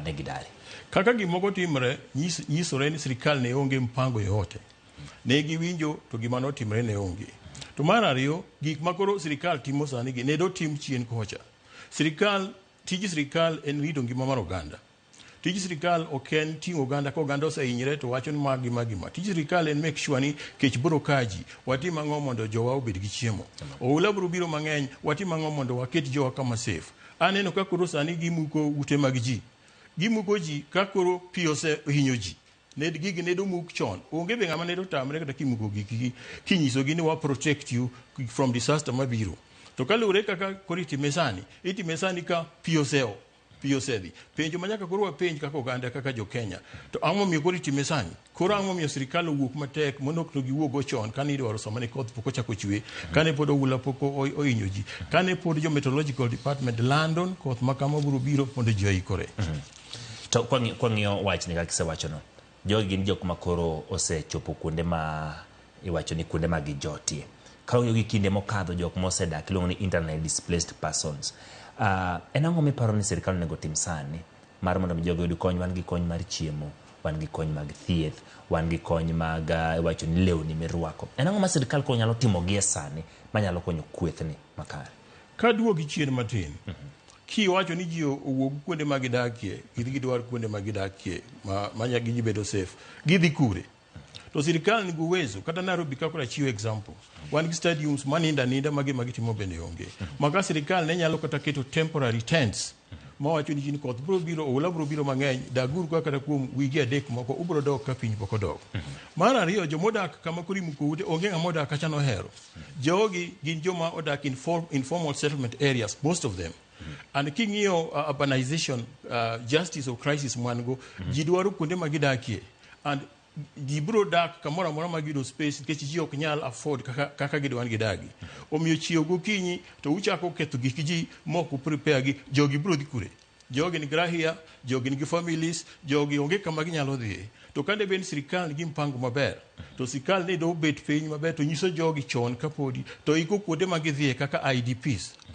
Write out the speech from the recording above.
ne gidari. Kaka gimoko timre, nyisore ni sirikal ne onge mpango yoyote. Ne giwinjo to gima notimre ne onge. To mar ariyo, gik ma koro sirikal timo sani gi ne dotim chien kocha. Sirikal, tij sirikal en rito ngima mar oganda. Tij sirikal ok en ting'o oganda ka oganda osehinyre to wacho ni ma gi ma gi ma. Tij sirikal en make sure ni kech biro ka ji, watim ang'o mondo jowa obed gi chiemo. Oula biro biro mang'eny, watim ang'o mondo waket jowa kama safe. Aneno ka koro sani gimuko ute mag ji. Gimuko ji ka koro pi osehinyo ji. Ne gigi ne domuk chon. Onge be ng'ama ne dotamre kata kimuko gikgi kinyisogi ni wa protect you from disaster mabiro. To kaluwore kaka koro itime sani, itime sani ka pi oseo pi osedhi. Penjo ma nyaka koro wapenj kaka oganda kaka jo Kenya, to ang'o momiyo koro itime sani? Koro ang'o momiyo sirikal owuok matek mondo ok giwuogo chon kane idwaro sama ne koth pok ochako chwe, kane pod oula pok ohinyo ji, kane pod jo meteorological department lando ni koth ma kama biro biro mondo ji oikore. To kwang'iyo wachni kaka isewachono, jogi gin jok ma koro osechopo kuonde ma iwacho ni kuonde ma gijotie. Ka wang'iyo gi kinde mokadho jok mosedak iluongo ni internally displaced persons. En ang'o miparo ni sirkal onego otim sani mar mondo mi jogi oyud kony? Wan gi kony mar chiemo, wan gi kony mag thieth, wan gi kony mag iwacho ni lewni mirwako. En ang'o ma sirkal koro nyalo timo gie sani manyalo konyo kwethni makare? Kaduogi chien matin, kiwacho ni ji owuog kuonde ma gidakie, gidhi gidwar kuonde ma gidakie ma gibedo safe, gidhi kure? To sirikal nigi uwezo, kata Nairobi ka koro achiwo example, wan gi stadiums manindo aninda ma gima gitimo bende onge. Ma ka sirikal ne nyalo kata keto temporary tents mawacho ni ji ni koth biro biro, oula biro biro mang'eny, daguru ka kata kuom wige 3 moko, ubiro dok ka piny pok odok. Mar ariyo, jomodak kama koro imuko ute, onge ng'ama odak kacha nohero. Jogi gin joma odak in informal settlement areas, most of them. And king'iyo urbanization, justice of crisis mwan go, ji dwaro kuonde ma gidakie. And ji biro dak kamoro amora ma giyudo space nikech ji ok nyal afford kaka gidwa ni gidagi. Omiyo chiew gokinyi to uchako ketho gik ji mok uprepare gi, jogi biro dhi kure? Jogi nigi rahia, jogi nigi families, jogi onge kama ginyalo dhiye. To kane bed ni sirikal nigi mpango maber, to sirikal ne do bet piny maber to nyiso jogi chon kapodi to iko kuonde ma gidhiye kaka IDPs.